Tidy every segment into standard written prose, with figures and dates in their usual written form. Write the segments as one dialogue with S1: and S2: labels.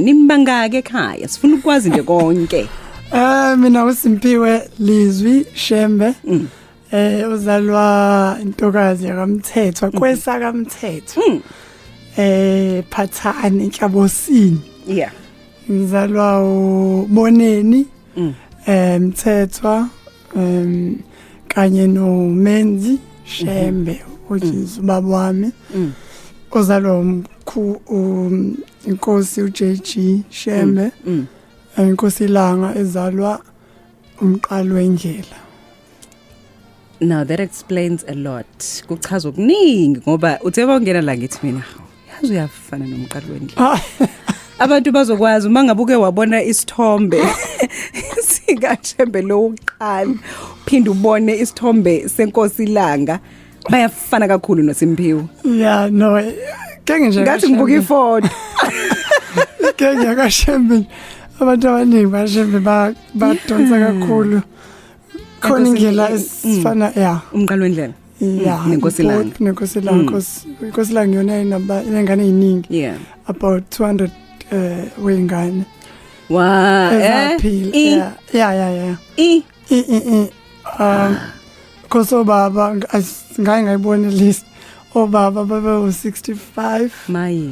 S1: Nimbangake ekhaya? Sifuna ukwazi nje konke.
S2: Mina uSimpiwe Lizwi Shembe. Uzalwa intokazi yakaMthethwa, kwesa kaMthethwa. Phathani Nhlabosini. Ngizalwa uBoneni. Mthethwa kanye noMenzi Shembe, which is ubaba wami. Ozalwa umkhu inkosi uJG Shembe. Inkosi Ilanga ezalwa umqalo wendlela.
S1: Now that explains a lot. Kuchaza okuningi ngoba uthe bawungena la ngithi mina, yazi uyafana nomqalo wendlela. Abantu bazokwazi uma ngabe uke wabona isithombe sikaShembe lo uqala, phinde ubone isithombe senkosi Ilanga, bayafana kakhulu noSimphiwe.
S2: Yeah, no. Kenge nje.
S1: Ngathi ngibuka ifoto.
S2: Kenge kaShembe. Abantu abaningi baShembe badonsa kakhulu. Khona indlela esifana, yeah.
S1: Umqalo wendlela.
S2: Yeah.
S1: Nenkosi Ilanga.
S2: Nenkosi Ilanga, because inkosi Ilanga yona inaba inengane eziningi. About 200 wengane.
S1: Wa
S2: Ezaphila. Yeah.
S1: I
S2: I I I because obaba ngaye ngayibona list, obaba babe u65.
S1: Maye.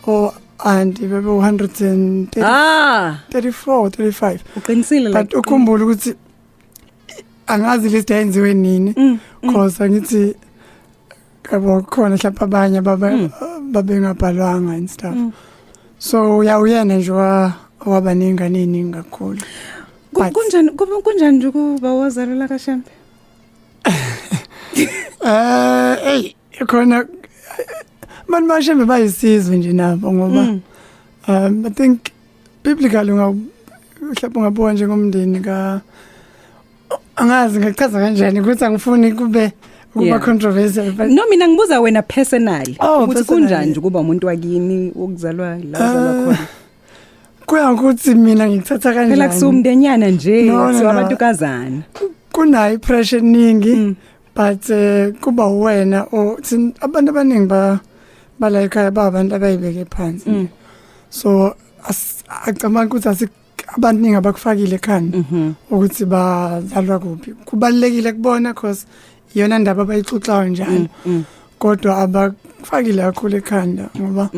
S2: O auntie bebe u134, 35.
S1: Uqinisile.
S2: But ukhumbula ukuthi angazi list yayenziwe nini, cause angithi yabo khona mhlawumbe abanye babe babengabhalwanga and stuff, so uyawuyena nje waba nengane eningi kakhulu.
S1: Kunjani kuba kunjani nje ukuba wazalwa kaShembe?
S2: Hey, khona abantu baShembe bayisizwe nje nabo ngoba I think biblically unga mhlawumbe ungabuka njengomndeni ka, angazi ngachaza kanjani ukuthi angifuni kube ukuba controversial, but
S1: No, mina ngibuza wena personally
S2: Oh,
S1: ukuthi
S2: personally.
S1: kunjani nje ukuba umuntu wakini wokuzalwa la uzalwa khona.
S2: Kuya ukuthi mina ngikuthatha kanjani.
S1: Phela kusumndenyana nje.
S2: No, no,
S1: Kuthiwa
S2: no.
S1: abantu kazana.
S2: Kunayo ipressure eningi, but kuba wena o abantu abaningi ba bala ekhaya ba abantu abayibeke phansi, so acabanga ukuthi abaningi abakufakile ekhanda ukuthi bazalwa kuphi. Kubalekile kubona cause iyona ndaba abayixoxayo njalo, kodwa abakufakile kakhulu ekhanda ngoba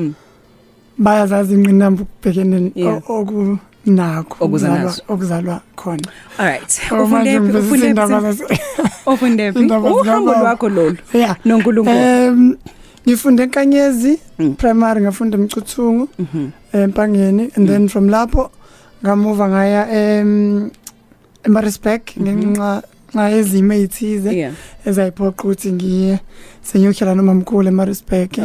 S2: bayazazi ingqinamba ukubhekene okunakho
S1: Okuza nazo.
S2: Okuzalwa khona.
S1: All right.
S2: Oh, manje
S1: Ufunde phi?
S2: ngiveza
S1: Ufunde
S2: izindaba
S1: phi? Ufunde phi?
S2: Indaba
S1: Uhambo
S2: zikababa.
S1: lwakho lolu. NoNkulunkulu.
S2: Ngifunde eNkanyezi Primary, ngafunda eMcuthungu, eMpangeni, and then from lapho ngamuva ngaya eMaritzburg ngenxa nxa yezimo ezithize ezayiphoqa ukuthi ngiye sengiyohlala nomamkhulu eMaritzburg,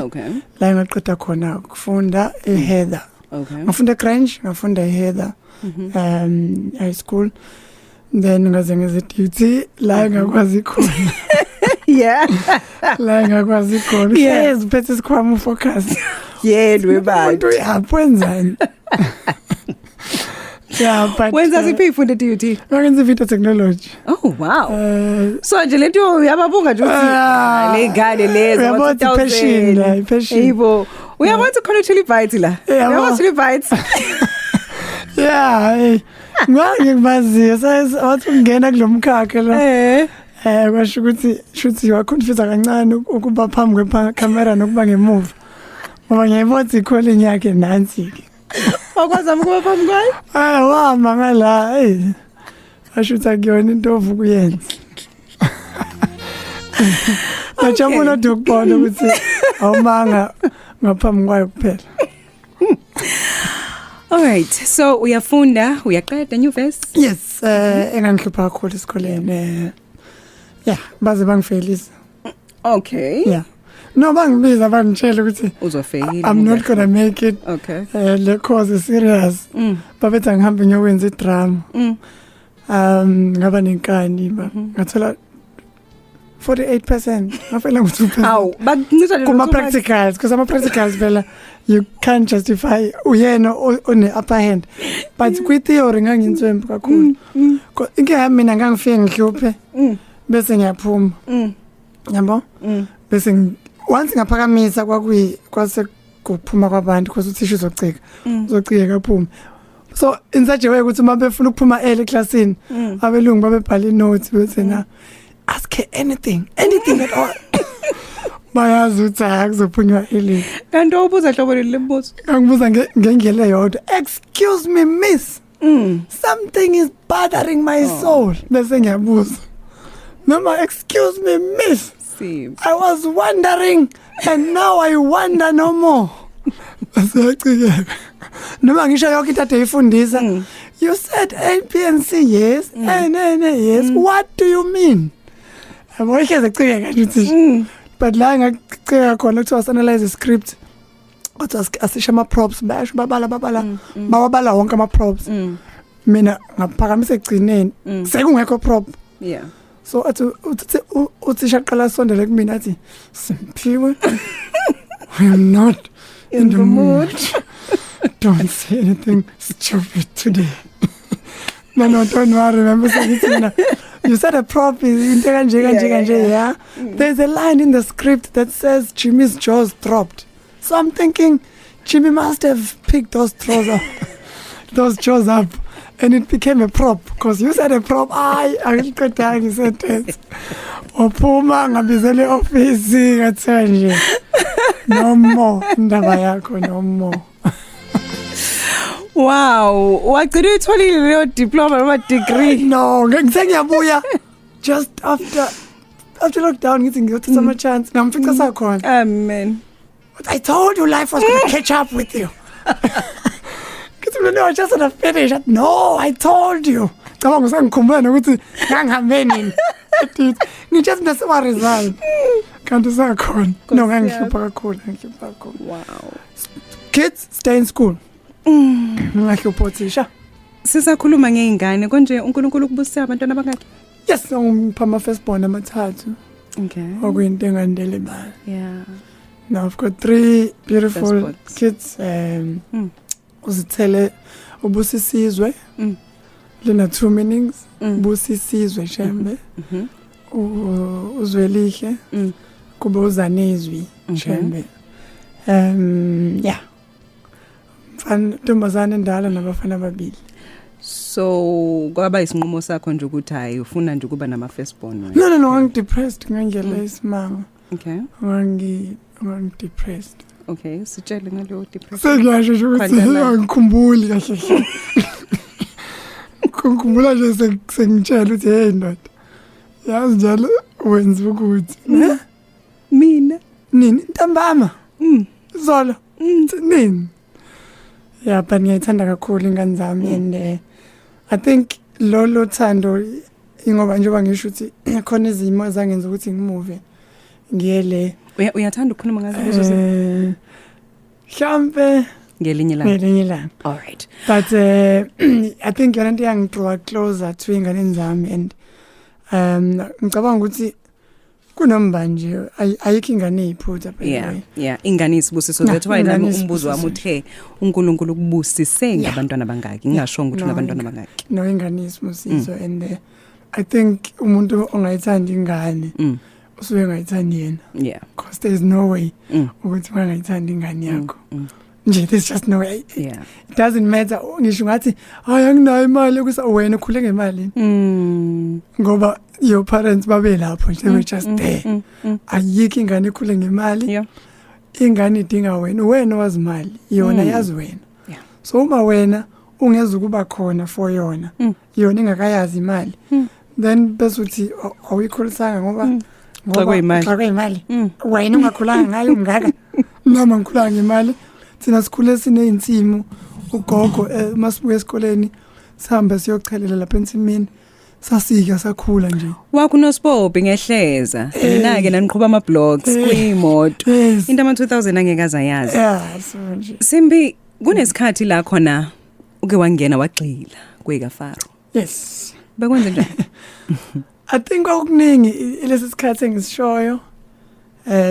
S2: la engaqeda khona ukufunda eHeather. Ngafunda eGrange, ngafunda eHeather high school, then ngaze ngeze DUT la engakwazi khona. La engakwazi khona. Hlezi uphethe isikhwama, ufocus.
S1: Yena
S2: umuntu
S1: webantu.
S2: Uyaphi, wenzani? Yeah, but
S1: Wenza siphi ifunde DUT?
S2: Ngakenza video technology.
S1: Oh wow. So nje lento uyababuka nje uthi
S2: Ah,
S1: le ngane lezi
S2: uyabona
S1: wa 2000.
S2: i-passion la, i-passion.
S1: Yebo. Uyabona ukuthi khona uThuli Bites la.
S2: Yabo.
S1: Uyabona uThuli Bites.
S2: Yeah, hey. Ngake ngibaziyo wathi ungena kulomkhakha lo. Kwasho ukuthi shuthi waconfuse kancane ukuba phambi kwecamera nokuba ngemuva. Ngoba ngiyayibona ukuthi i-calling yakhe nansi ke.
S1: Wakwazama ukuba phambi kwayo?
S2: Ah, wama ngala, hey. Asho ukuthi akuyona into ovuka uyenze. Ngajabula nje ukubona ukuthi awumanga ngaphambi kwayo kuphela.
S1: All right. So uyafunda, uyaqeda nyuvesi?
S2: Yes, engangihlupha kakhulu esikoleni. Yeah, baze bangifailisa. Yeah. No, bangibiza bangitshela ukuthi
S1: Uzofeyila.
S2: I'm not going to make it. Le course is serious. Babethi angihambe ngiyokwenza idrama. Ngaba nenkani ba. Ngathola 48%. Ngafela ngo2%.
S1: Awu, bakuncisha nje
S2: Kuma
S1: no-two marks.
S2: practicals, because ama practicals phela you can't justify, uyena one upper hand. But kwi theory nganginswempu kakhulu. Inkinga yami mina ngangifike ngihluphe bese ngiyaphuma. Yabo? Bese once ngaphakamisa kwakuyi kwase Kuphuma kwabantu because uthisha uzocika, uzocika aphume. So in such a way ukuthi uma befuna ukuphuma early eclassini, abelungu babebhala inotes bethi na ask her anything, anything at all. Bayazi ukuthi hayi, kuzophunywa early.
S1: Kanti ubuza hlobo leli lembuzo?
S2: Ngibuza ngendlela eyodwa, "Excuse me, miss, something is bothering my soul." Bese ngiyabuza noma, "Excuse me, miss,
S1: Simbi.
S2: I was wondering and now I wonder no more." Siyacikeka. Noma ngisho yonke into ade ifundisa. "You said A B and C, yes. N N yes. What do you mean?" Yabo, ihleze ecikeka nje uthi. But la ngacika khona, kuthiwa analyze script. Kodwa asisho ama props, bayasho, babala babala bawabala wonke ama props. Mina ngaphakamisa egcineni sekungekho prop. So athi uthi uthisha qala sondele kumina, athi, "Simphiwe, I am not in the mood. Don't say anything stupid today." No, don't worry." Remember sengithi mina, "You said a prop is into kanje kanje kanje, yeah. There's a line in the script that says Jimmy's jaws dropped. So I'm thinking Jimmy must have picked those jaws up. Those jaws up. And it became a prop because you said a prop." Ay, angiqedanga isentence. Waphuma, ngabizela e-office, ngathiwa nje no more indaba yakho, no more.
S1: Wow, wagcina uyitholile leyo diploma noma degree?
S2: No, ngithe ngiyabuya just after lockdown, ngithi ngiyothatha ama chance, ngamfica sakhona.
S1: Amen.
S2: "But I told you life was going to catch up with you." Ngithi mina, "No, I just want to finish." "No, I told you." Cabanga, usangikhumbula nokuthi ngangihambe nini. Ngithi mina sewa resign. Kanti sakhona. No, ngangihlupha kakhulu, ngangihlupha kakhulu. Kids, stay in school. Ngingahlupha othisha.
S1: Sisakhuluma ngeingane konje, uNkulunkulu ukubusisa abantwana abangaki?
S2: Yes, ngipha ama firstborn amathathu. Okuyinto engandele bani. Now I've got three beautiful
S1: Firstborns.
S2: kids. Uzithele ubusisizwe. Lina two meanings. Busisizwe Shembe. Uzwelihle. Kube uzanezwi Shembe. Yeah. Mfana, ntombazane endala nabafana ababili.
S1: So kwaba isinqumo sakho nje ukuthi hayi, ufuna nje ukuba nama firstborn wena?
S2: No, ngangi depressed ngendlela esimanga. Ngangi depressed.
S1: Okay, sitshele ngaleyo depression.
S2: Sengiyasho nje ukuthi
S1: Khwandala.
S2: angikhumbuli kahle hle. Ngikhumbula nje sengitshela ukuthi, "Hey ndoda, yazi njalo wenza ukuthi ne
S1: Mina
S2: nini ntambama izolo nini." Yeah, but ngiyayithanda kakhulu ingane zami and I think lo thando, ingoba njengoba ngisho ukuthi khona izimo ezangenza ukuthi ngimove ngiye le.
S1: Uyathanda ukukhuluma ngazo lezo zinto?
S2: Mhlambe
S1: Ngelinye ilanga.
S2: Ngelinye ilanga.
S1: All right.
S2: But I think yona into yangidraw closer to inganeni zami and ngicabanga ukuthi kunomba nje ayikho ingane eyiphutha, by the way.
S1: Yeah, ingane isibusiso.
S2: Yeah,
S1: That's why nami
S2: ingane
S1: umbuzo wami
S2: isibusiso.
S1: uthe uNkulunkulu ukubusise ngabantwana bangaki, ngingashongo ukuthi
S2: No,
S1: unabantwana bangaki.
S2: No, ingane isibusiso and I think umuntu ongayithandi ingane usuke engayithandi yena because there is no way ukuthi ungayithandi ingane yakho nje. There's just no way. It doesn't matter, ngisho ngathi hayi, anginayo imali yokusa, wena ukhule ngemali ngoba your parents babe lapho nje, they were just there. Ayikho ingane ekhule ngemali. Ingane idinga wena, wena wazi imali yona yazi wena. So uma wena ungeza ukuba khona for yona yona ingakayazi imali, then bese uthi awuyikhulisanga ngoba ngoba
S1: Xakwe imali.
S2: Xakwe imali. Wena ungakhulanga ngayo ngaka noma ngikhulanga ngemali. Thina sikhule sineyinsimu, ugogo masibuya esikoleni sihambe siyochelela lapha ensimini, sasika sakhula nje.
S1: Wakho uNosipopi ngehleza. Mina ke naniqhuba ama blocks kuyimoto. Into ama 2000 angeke azayazi.
S2: Yeah, so nje.
S1: Simbi, kunesikhathi la khona uke wangena wagxila kweka Faro.
S2: Yes.
S1: Bekwenze njani?
S2: I think okuningi lesi sikhathi engisishoyo.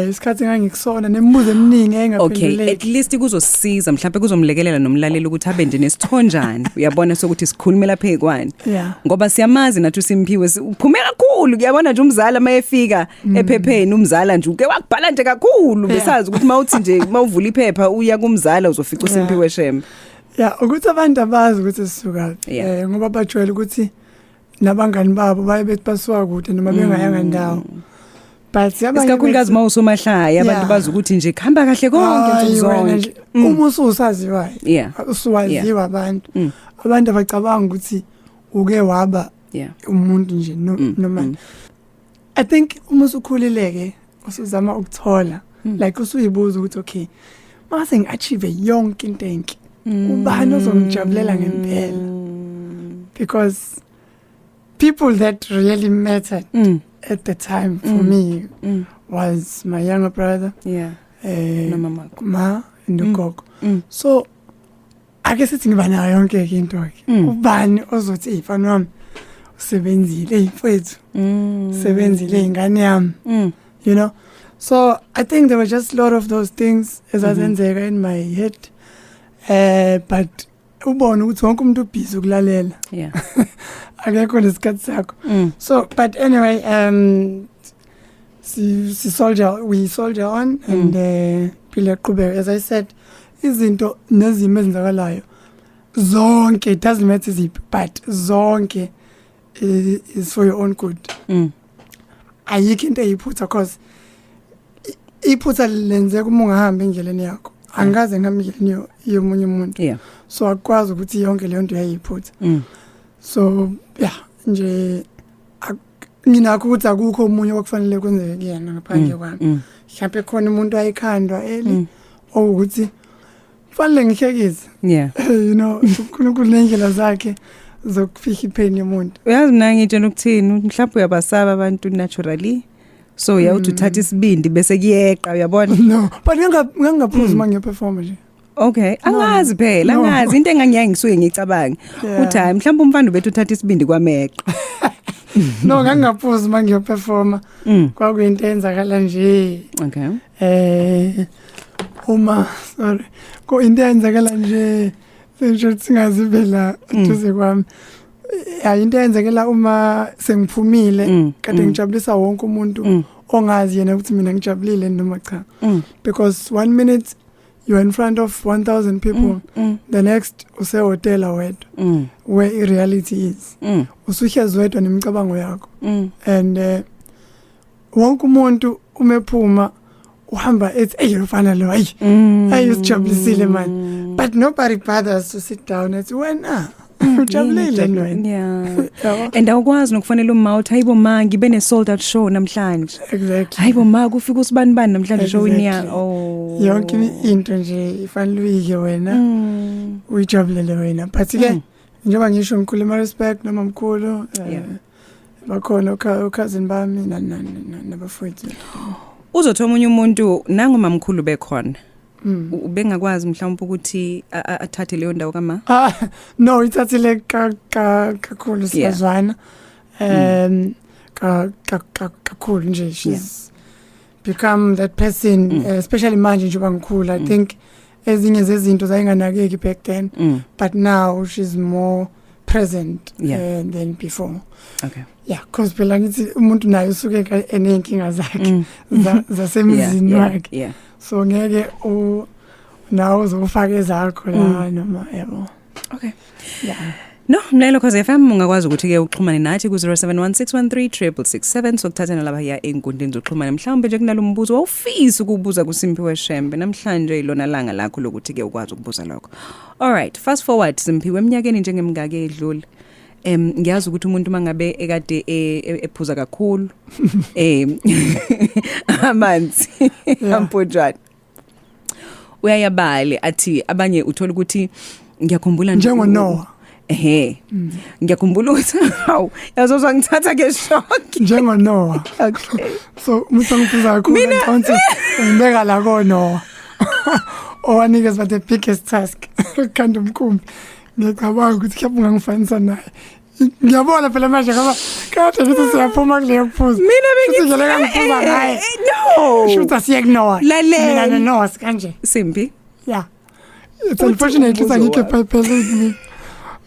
S2: Isikhathi engangikusona nemibuzo eminingi
S1: Okay,
S2: engaphenduleki.
S1: at least kuzosiza, mhlawumbe kuzomlekelela nomlaleli ukuthi abe nje nesithonjana, uyabona, sokuthi sikhulumela phekwani. Ngoba siyamazi nathi uSimphiwe, uphume kakhulu, kuyabona nje umzala mayefika ephepheni, umzala nje uke wakubhala nje kakhulu, besazi ukuthi mawuthi nje mawuvula iphepha uya kumzala uzofica uSimphiwe Shembe.
S2: Yeah, ukuthi abantu abazi ukuthi sisuka ngoba bajwayele ukuthi nabangani babo baye bethi basuka kude noma bengayanga ndawo. But abanye
S1: Isikakhulukazi mawusomahlaya, abantu bazi ukuthi nje kuhamba kahle konke
S2: Hayi,
S1: nsuku
S2: wena
S1: zonke.
S2: nje, uma ususaziwayo, usuwaziwa abantu, abantu abacabanga ukuthi uke waba umuntu nje, no, noma I think uma usukhulileke usuzama ukuthola, like usuyibuza ukuthi okay, mase ngi-achieve yonke into enhle, ubani ozongijabulela ngempela? Because people that really mattered at the time for me was my younger brother,
S1: Nomama wakho.
S2: Ma nogogo. So ake sithi ngiba nayo yonke ke into ke, ubani ozothi, "Hey mfana wami, usebenzile, hey mfethu, usebenzile, ingane yami," you know? So I think there were just a lot of those things ezazenzeka in my head, but ubone ukuthi wonke umuntu ubhizi ukulalela, akekho nesikhathi sakho. So but anyway, si soldier we soldier on and phila qhubeka. As I said, izinto nezimo ezenzakalayo zonke, it doesn't matter iziphi, but zonke is for your own good. Ayikho into eyiphutha, cause iphutha lenzeka uma ungahamba endleleni yakho. Angikaze ngihambe endleleni yomunye umuntu, so akukwazi ukuthi yonke leyo nto yayiphutha. So yeah nje, nginakho ukuthi akukho omunye okufanele kwenzeke kuyena ngaphandle kwami. Mhlawumbe khona umuntu ayikhandwa eli okuthi kufanele ngihlekise. uNkulunkulu nendlela zakhe zokufihla ipain yomuntu.
S1: Uyazi mina ngitshela ukuthini, mhlawumbe uyabasaba abantu naturally, so uyawuthi uthatha isibindi bese kuyeqa, uyabona.
S2: No, but ngingaphuzi uma ngiyoperforma nje.
S1: Okay, angazi phela.
S2: No.
S1: Angazi, into engangiyaye ngisuke ngicabange uthi hayi, mhlawumbe umfana bethu uthatha isibindi kwameqa.
S2: No, ngangingaphuzi uma ngiyoperforma. Kwakuyinto eyenzakala nje. Uma, sorry, ko into eyenzakala nje, sengisho ukuthi singazibe la eduze kwami. Ya, into eyenzekela uma sengiphumile, kade ngijabulisa wonke umuntu ongazi yena ukuthi mina ngijabulile noma cha, because one minute you're in front of 1000 people, the next usehotela wedwa, where i-reality is usuhlezi wedwa nemicabango yakho, and wonke umuntu uma ephuma uhamba ethi, "Ey, lo mfana lo, ayi, ayi, usijabulisile man," but nobody bothers to sit down ethi, "Wena ujabulile wena?" Yabo?
S1: And awukwazi nokufanele uma uthi, "Hayibo ma, ngibe ne sold out show namhlanje." "Hayibo ma, kufika usibani bani namhlanje showini ya." Oh.
S2: Yonke into nje ifanele uyike wena, uyijabulele wena, but ke njengoba ngisho, ngikhuluma respect noma mkhulu, bakhona ucousin bami nabafowethu.
S1: Uzothi omunye umuntu nangomamkhulu bekhona, ubengakwazi mhlawumbe ukuthi athathe leyo ndawo kama?
S2: Ah no, ithathile kakhulu, siyazwana ka kakhulu nje. She's become that person, especially manje njengoba ngikhula. I think ezinye zezinto zayinganakeki back then, but now she's more present than before. Yeah, cause phela ngithi umuntu naye usuke eneyinkinga zakhe zasemzini wakhe, so ngeke u nawe uzofaka ezakho la, noma yabo. Yeah.
S1: No, mlalelo Khozi FM, ungakwazi ukuthi ke uxhumane nathi ku 0716136667, sokuthatha nalapha ya enkundleni zokuxhumana. Mhlawumbe nje kunalombuzo wawufisa ukubuza kuSimphiwe Shembe, namhlanje ilona langa lakho lokuthi ke ukwazi ukubuza lokho. All right, fast forward Simphiwe, eminyakeni njengemingaki edlule, ngiyazi ukuthi umuntu mangabe ekade ephuza kakhulu amanzi amponjwana uyayabale, athi abanye uthola ukuthi ngiyakhumbula nje
S2: Njengo Noah.
S1: Ehe, ngiyakhumbula ukuthi hawu, yazozwa ngithatha ke shock.
S2: Njengo Noah. So umuntu ongiphuza kakhulu, ngicabanga ngibeka la ko Noah owanikezwa the biggest task, khanda umkhumbi. Ngiyacabanga ukuthi mhlawumbe ungangifanisa naye. Ngiyabona phela manje ngoba kade ngithi siyaphuma kuleyo phuza.
S1: Mina bengithi
S2: Shuthi nje le ngiphuza ngaye.
S1: No.
S2: Shuthi asiye kuNoah.
S1: Lalela.
S2: Mina noNoah sikanje.
S1: Simbi.
S2: Yeah. It's unfortunate ukuthi angikho eBhayibhelini.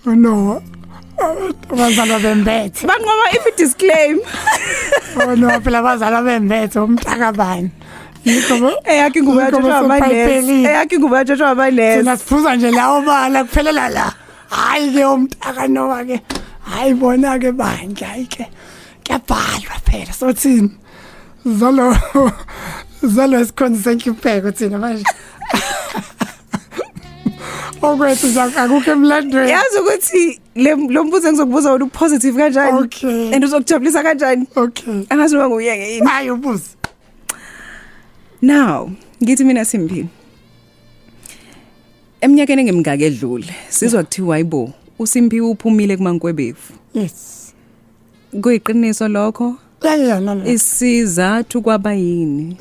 S2: uNoah. Abazalwa bembethe.
S1: Banqoba if disclaim.
S2: Oh no, phela abazalwa bembethe umntakabani. Yikho
S1: Eyakhe ingubo
S2: Yikho
S1: yatshotshwa amanesi.
S2: besebhayibhelini.
S1: Eyakhe ingubo yatshotshwa amanesi.
S2: Thina siphuza nje lawo bala kuphelela la. Hayi ke umntaka Noah ke. Hayi bona ke bandla hayi ke. Kuyabhalwa phela sothini. Zalo zalo esikhonzi senhlupheko thina manje. Okwethu nje akukho emlandweni.
S1: Yazi ukuthi le lo mbuzo engizokubuza wona upositive kanjani?
S2: Okay.
S1: And uzokujabulisa kanjani?
S2: Okay.
S1: Angazi noma nguyeke yini.
S2: Hayi ubuze.
S1: Now, ngithi mina Simphi. Eminyakeni engemingaka edlule, sizwa kuthiwa hayibo, uSimphiwe uphumile kumankwebevu.
S2: Yes.
S1: Kuyiqiniso lokho?
S2: Yeah yeah no no.
S1: Isizathu kwaba yini?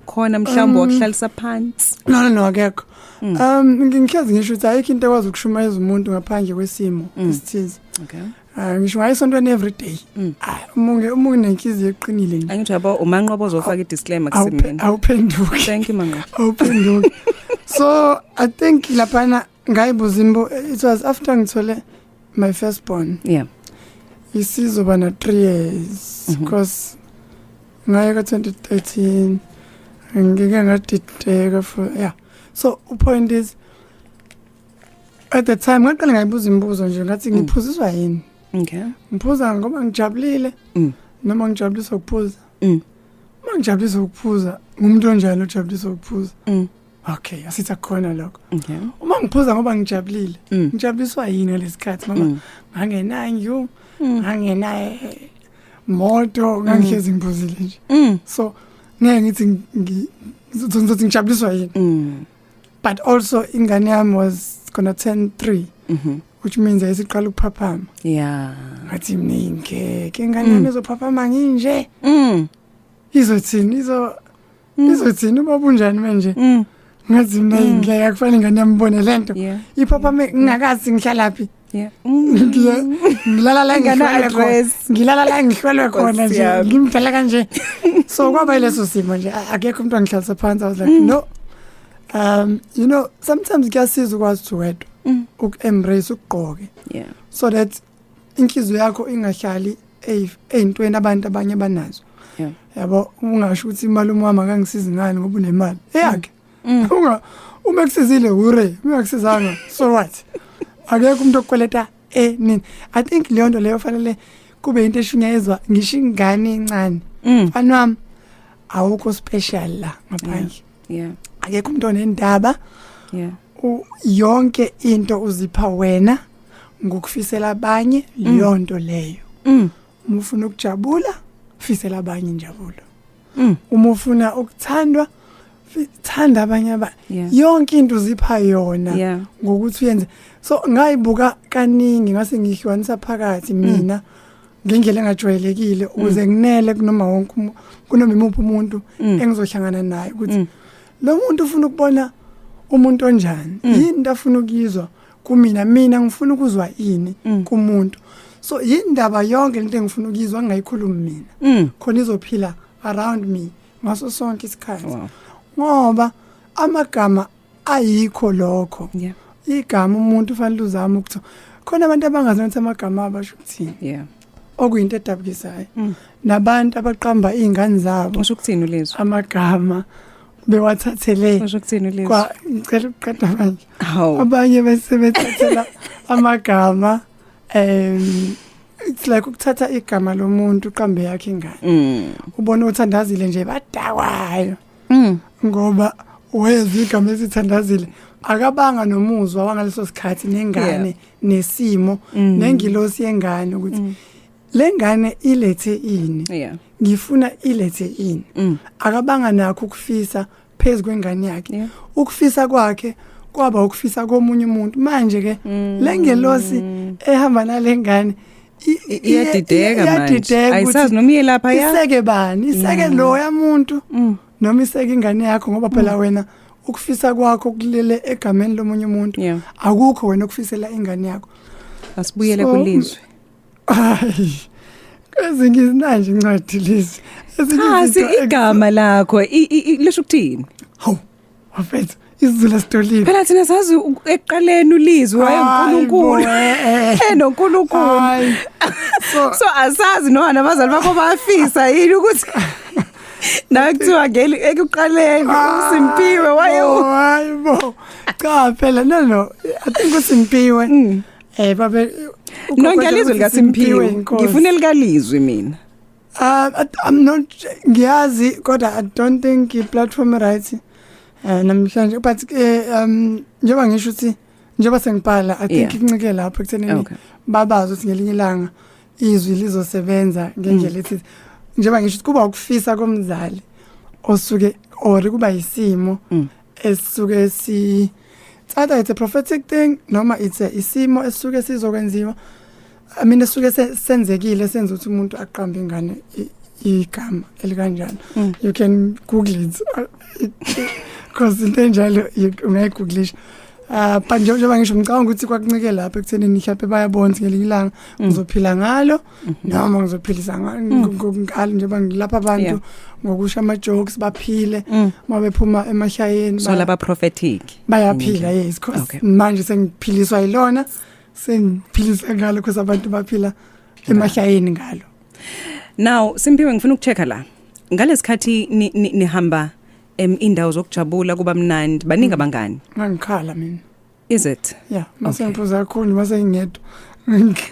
S1: Khona mhlawumbe wakuhlalisa phansi.
S2: No no no akekho. Ngihlezi ngisho ukuthi ayikho into ekwazi ukushumayeza umuntu ngaphandle kwesimo esithize.
S1: Okay.
S2: Ah ngisho ngayisontweni every day. Ah uma unenhliziyo eqinile nje.
S1: Angithi yabo uManqobo uzofaka i-disclaimer kusimina.
S2: Awuphenduki.
S1: Thank you Manqobo.
S2: Awuphenduki. So I think laphana ngayibuza imbo it was after ngithole my first born.
S1: Yeah.
S2: Isizoba na 3 years because ngaye ka 2013 ngike ngadideka for yeah. So point is at the time ngaqala ngayibuza imibuzo nje ngathi ngiphuziswa yini?
S1: Okay.
S2: Ngiphuza ngoba ngijabulile noma ngijabuliswa ukuphuza. Uma ngijabuliswa ukuphuza ngumuntu onjani ojabuliswa ukuphuza? Okay, asithi akukhona lokho.
S1: Okay.
S2: Uma ngiphuza ngoba ngijabulile, ngijabuliswa yini ngalesikhathi ngoba ngangenayo, ngangenayo moto, ngangihlezi ngiphuzile nje. So ngeke ngithi ngizothi ngijabuliswa yini. But also ingane yami was gonna turn 3. Which means ayisiqala ukuphaphama.
S1: Yeah.
S2: Ngathi mina ngeke ingane yami izophaphama nginje. Izothini izothini ubaba unjani manje? Ngathi mina ngeke akufanele ingane yami ibone lento.
S1: Yeah.
S2: Iphaphame ngingakazi ngihlalaphi.
S1: Yeah.
S2: Ngilala la
S1: Ingane
S2: ngihlwelwe khona.
S1: address.
S2: Ngilala la ngihlwelwe khona
S1: Nkosi
S2: nje.
S1: yami.
S2: Ngimdala kanje. So kwaba yileso simo nje akekho umuntu angihlalisa phansi. I was like no. You know sometimes kuyasiza ukwazi ukuthi wedwa uku-embrace ukugqoke
S1: Yeah.
S2: so that inhliziyo yakho ingahlali eyintweni abantu abanye banazo.
S1: Yeah.
S2: Yabo ungasho ukuthi umalume wami akangisizi ngani ngoba unemali eyakhe. Unga uma kusizile hure, uma kusizanga so what? Akekho umuntu okukweleta enini. I think leyo nto leyo fanele kube into eshunyayezwa ngisho ingane encane. Mfana wami awukho special la ngaphandle.
S1: Yeah.
S2: Akekho umuntu onendaba.
S1: Yeah.
S2: Yonke into uzipha wena ngokufisela abanye leyo nto leyo. Uma ufuna ukujabula, fisela abanye injabulo. Uma ufuna ukuthandwa, thanda abanye abantu.
S1: Yeah.
S2: Yonke into uzipha yona
S1: Yeah.
S2: ngokuthi uyenze. So ngayibuka kaningi ngase ngihlukanisa phakathi mina ngendlela engajwayelekile ukuze nginele kunoma wonke kunoma imuphi umuntu engizohlangana naye ukuthi lo muntu ufuna ukubona umuntu onjani, yini into afuna ukuyizwa kumina, mina ngifuna ukuzwa ini kumuntu. So yindaba yonke lento engifuna ukuyizwa ngingayikhulumi mina, khona izophila around me ngaso sonke isikhathi.
S1: Wow.
S2: Ngoba amagama ayikho lokho.
S1: Yeah.
S2: Igama umuntu ufanele uzame ukuthi khona abantu abangazi ukuthi amagama abasho ukuthini.
S1: Yeah.
S2: Okuyinto edabukisayo. Nabantu abaqamba izingane zabo
S1: Usho ukuthini uLizwi?
S2: amagama bewathathele
S1: Usho ukuthini uLizwi?
S2: kwa ngicela ukuqeda manje.
S1: Hawu.
S2: Abanye bese bethathela amagama it's like ukuthatha igama lomuntu uqambe yakhe ingane. Ubona uthandazile nje badakwayo. Ngoba wezwe igama esithandazile akabanga nomuzwa wangaleso sikhathi nengane nesimo nengilosi yengane ukuthi lengane ilethe ini.
S1: Yeah.
S2: Ngifuna ilethe ini. Akabanga nakho ukufisa phezulu kwengane yakhe.
S1: Yeah.
S2: Ukufisa kwakhe kwaba ukufisa komunye umuntu. Manje ke lengelosi ehamba nalengane
S1: Iyadideka manje.
S2: iyadideka
S1: Ayisazi noma iye lapha ya.
S2: Iseke bani? Iseke loya muntu noma iseke ingane yakho ngoba phela wena ukufisa kwakho kulele egameni lomunye umuntu.
S1: Yeah.
S2: Akukho wena ukufisela ingane yakho.
S1: Asibuyele
S2: So,
S1: kuLizwi.
S2: Hayi. Kwezinye izinanje incwadi lezi. Ezinye
S1: Cha, si
S2: izinto
S1: igama lakho lisho ukuthini?
S2: Hawu. Wafethu isiZulu asitolile.
S1: Phela thina sazi ekuqaleni uLizwi wayenguNkulunkulu. EnoNkulunkulu.
S2: Hayi. So
S1: So asazi noma nabazali bakho bayafisa yini ukuthi nawe kuthiwa ngeli ekuqaleni uSimpiwe waye
S2: Hayi bo. Cha phela no no. I think uSimpiwe. Babe
S1: No, ngiyalizwe likaSimpiwe. Ngifuna elikalizwi mina.
S2: I'm not ngiyazi kodwa I don't think i platform right namhlanje, but njengoba ngisho ukuthi njengoba sengibhala, I think kuncike lapho ekuthenini babazi ukuthi ngelinye ilanga izwi lizosebenza ngendlela ethize. Njengoba ngisho ukuthi kuba ukufisa komzali osuke or kuba isimo esisuke si, it's either it's a prophetic thing noma it's a isimo esisuke sizokwenziwa, I mean, esuke senzekile senza ukuthi umuntu aqambe ingane igama elikanjalo. You can google it because into enjalo ungayigooglisha. But njengoba ngisho, ngicabanga ukuthi kwakuncike lapho ekuthenini mhlawumbe bayabona ukuthi ngelinye ilanga ngizophila ngalo noma ngizophilisa ngalo, njengoba ngilapha abantu ngokusho ama jokes baphile uma bephuma emahlayeni.
S1: So laba prophetic.
S2: Bayaphila, yes, because manje sengiphiliswa yilona, sengiphilisa ngalo because abantu baphila emahlayeni ngalo.
S1: Now Simpiwe, ngifuna ukuchecka la. Ngalesikhathi nihamba indawo zokujabula, kuba mnandi, baningi abangani.
S2: Ngangikhala mina.
S1: Is it?
S2: Yeah, mase ngiphuza kakhulu, mase ngingedwa.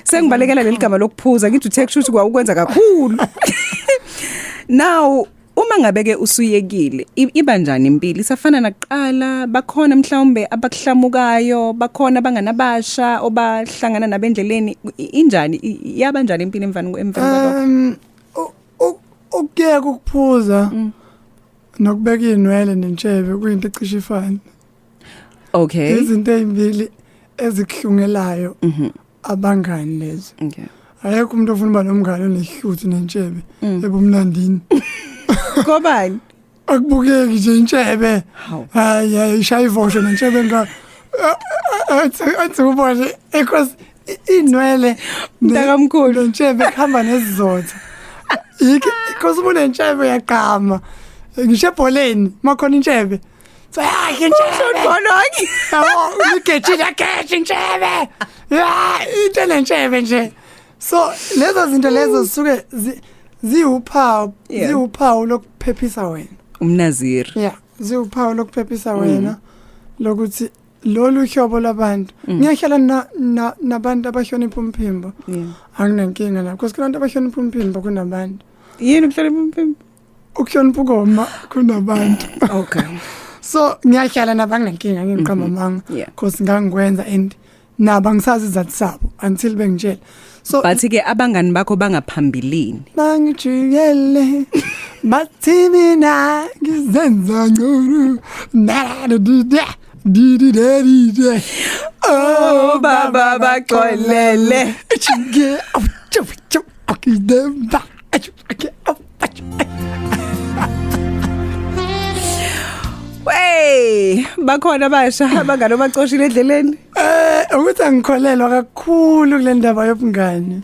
S1: Sengibalekela leli gama lokuphuza, ngithi uthe kusho ukuthi kwawukwenza kakhulu. Now uma ngabe ke usuyekile, iba njani impilo? Isafana nakuqala? Bakhona mhlawumbe abakuhlamukayo? Bakhona abanganabasha obahlangana nabendleleni? Injani, yaba njani impilo emvani kwalokho?
S2: Ukuyeka ukuphuza nokubeka inwele nentshebe kuyinto ecishe ifane. Izinto ezimbili ezikuhlungelayo abangani lezo. Ayekho umuntu ofuna uba nomngane onehluthu nentshebe ebumnandini.
S1: Kobani?
S2: Akubukeki nje intshebe.
S1: Hawu.
S2: Hayi hayi, ishaya ivosho nentshebe nga athi ubone because inwele
S1: Mntakamkhulu.
S2: Nentshebe kuhamba nesizotha. Yikho because ubunentshebe uyaqhama. Ngisho ebholeni makhona intshebe. So ya intshebe.
S1: Khona-ke.
S2: Yabo, igejile, yageja intshebe. Ya, into nentshebe nje. So lezo zinto lezo zisuke ziwuphawu ziwuphawu lokuphephisa wena.
S1: Umnaziri.
S2: Yeah, ziwuphawu lokuphephisa wena lokuthi lolu hlobo labantu ngiyahlala nabantu abahlonipha umphimbo. Anginankinga lapho because kunabantu abahlonipha umphimbo kunabantu.
S1: Yini ukuhlonipha umphimbo?
S2: Ukuhlonipha ukoma kunabantu. So ngiyahlala nabo, anginankinga, ngiqamba amanga because ngangikwenza and nabo angisazi izathu sabo until bengitshela. So
S1: But ke abangani bakho bangaphambilini?
S2: Bangijikele bathi mina ngizenza ngcono, na da di da di di da di da.
S1: Oh baba, baxolele.
S2: Chige au chu chu akidemba achu ake au achu.
S1: Wey, bakhona abasha abangani obacoshile endleleni?
S2: Ukuthi angikholelwa kakhulu kule ndaba yobungani.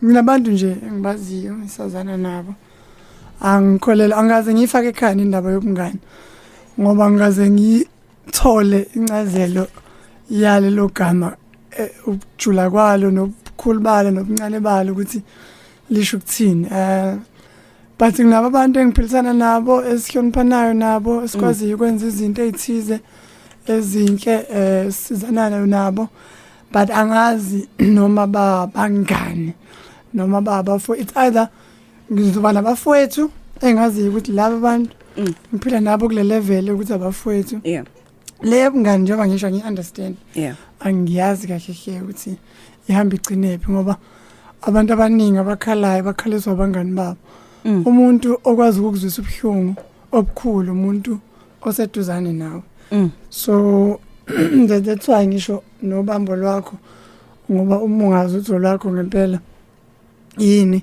S2: Nginabantu nje engibaziyo, ngisazana nabo. Angikholelwa, angaze ngiyifake ekhaya indaba yobungani ngoba ngikaze ngithole incazelo yalelo gama, ukujula kwalo nobukhulu balo nobuncane balo, ukuthi lisho ukuthini. But nginabo abantu engiphilisana nabo, esihloniphanayo nabo, esikwaziyo ukwenza izinto ezithize ezinhle, sizanana nabo, but angazi noma bangani noma baba for it's either ngizoba nabafowethu engaziyo ukuthi laba bantu ngiphila nabo kule level ukuthi abafowethu. Le bungani, njengoba ngisho, ngi-understand, angiyazi kahle hle ukuthi ihamba igcinephi ngoba abantu abaningi abakhalayo bakhaliswa abangani babo. Umuntu okwazi ukukuzwisa ubuhlungu obukhulu umuntu oseduzane nawe. So that's why ngisho nobambo lwakho, ngoba uma ungazi ukuthi lwakho ngempela yini,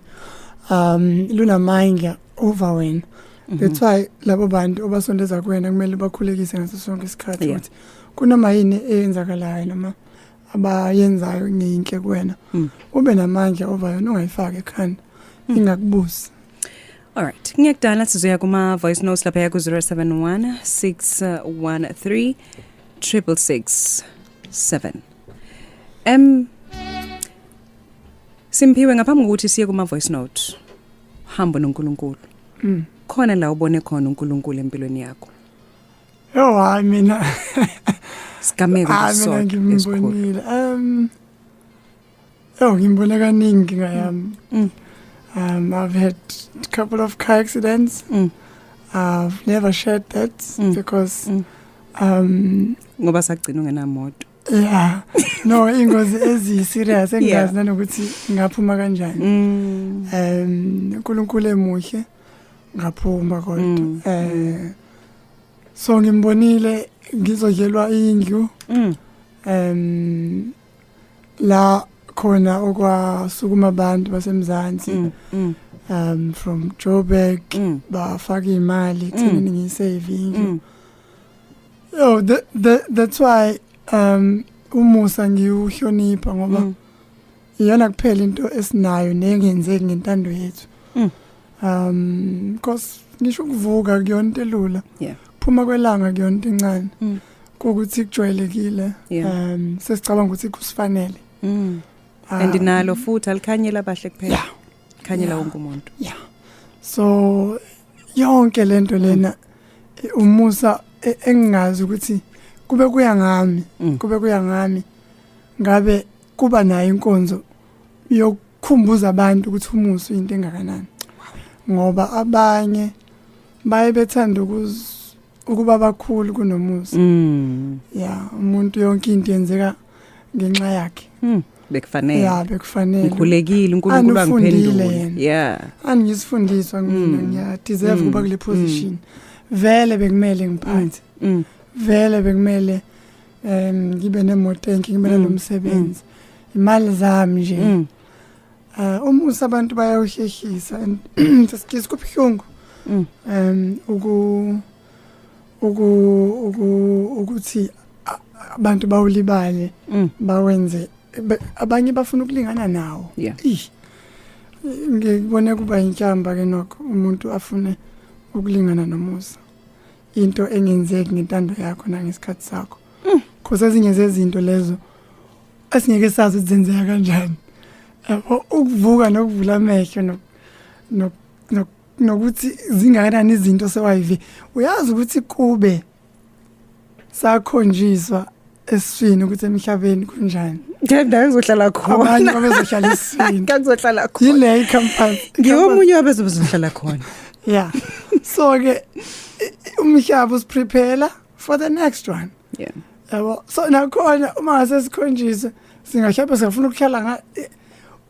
S2: lunamandla over wena. That's why labo bantu obasondeza kuwena kumele bakhulekise ngaso sonke isikhathi ukuthi kunoma yini eyenzakalayo noma abayenzayo ngeyinhle kuwena, ube namandla over yona, ungayifaki ekhanda, ingakubusi.
S1: Alright, ngiyakudala sizoya kuma voice notes lapha ku 071 613 6667. Simphiwe, ngaphambi kokuthi siye kuma voice note, hambo noNkulunkulu. Khona la ubone khona uNkulunkulu empilweni yakho?
S2: Yo, hayi mina.
S1: Sigameko
S2: Hayi mina.
S1: Esisodwa esikhulu.
S2: Ngimbonile. Yo, ngimbone kaningi inkinga yami. I've had a couple of car accidents. I've never shared that because
S1: Ngoba sagcina ungenamoto.
S2: Yeah. No, ingozi ezi serious engazi nanokuthi ngaphuma kanjani. uNkulunkulu emuhle, ngaphuma kodwa. So ngimbonile ngizodlelwa indlu, la khona okwasukuma abantu basemzansi, from Joburg, bafaka imali ekuthenini ngiyisave indlu. Yo, that's why umusa ngiwuhlonipha, ngoba iyona kuphela into esinayo nengenzeki ngentando yethu. Because ngisho ukuvuka kuyona into elula. Phuma kwelanga kuyona into encane. Kukuthi kujwayelekile. Sesicabanga ukuthi kusifanele.
S1: And nalo futhi alikhanyela abahle kuphela. Khanyela wonke umuntu.
S2: Yeah. So yonke lento lena, umusa engingazi ukuthi kube kuya ngami, kube kuya ngami ngabe kuba nayo inkonzo yokukhumbuza abantu ukuthi umusa into engakanani, ngoba abanye baye bethanda ukuba bakhulu kunomusa. Yeah, umuntu yonke into yenzeka ngenxa yakhe.
S1: Bekufanele.
S2: Yeah, bekufanele.
S1: Ngikhulekile, uNkulunkulu
S2: Anufundile
S1: angiphendula.
S2: yena. Angisifundiswa mina, ngiya deserve ukuba kule position. Vele bekumele ngiphathe, vele bekumele ngibe nemoto enhle, ngibe nalomsebenzi, imali zami nje. Umusa abantu bayawuhlehlisa and sesikisi kubuhlungu, uku uku uku ukuthi abantu bawulibale, bawenze abanye bafuna ukulingana nawo. Ih, ngikubone kuba inhlamba ke nokho umuntu afune ukulingana nomusa, into engenzeki ngentando yakho nangesikhathi sakho, because ezinye zezinto lezo esingeke sazi ukuthi zenzeka kanjani, yabo, ukuvuka nokuvula amehlo nokuthi zingakanani izinto sewayive. Uyazi ukuthi kube sakhonjiswa esiswini ukuthi emhlabeni kunjani,
S1: Ngeke ngizohlala khona.
S2: Abanye babezohlala esiswini.
S1: Ngizohlala khona.
S2: Yile icampus.
S1: Ngiwomunye wabezohlala khona.
S2: Yeah, so ke umhlaba usiprepare for the next one, yabo. So nakhona uma ngase sikhonjiswe, singahlapha singafuna ukuhlala nga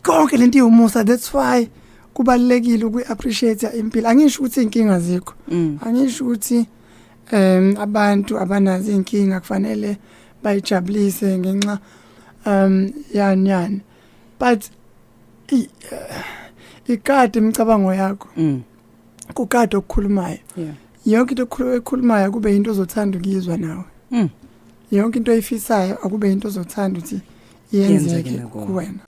S2: konke lento iwumusa. That's why kubalekile ukuappreciate impilo. Angisho ukuthi inkinga zikho, angisho ukuthi abantu abanazo inkinga kufanele bayijabulise ngenxa yani yani, but ikade imicabango yakho, kukade okukhulumayo, yonke into ekhulumayo kube into ozothanda ukuyizwa nawe, yonke into oyifisayo akube into ozothanda ukuthi
S1: Yenzeke
S2: yenzeke
S1: nakuwe.
S2: kuwena.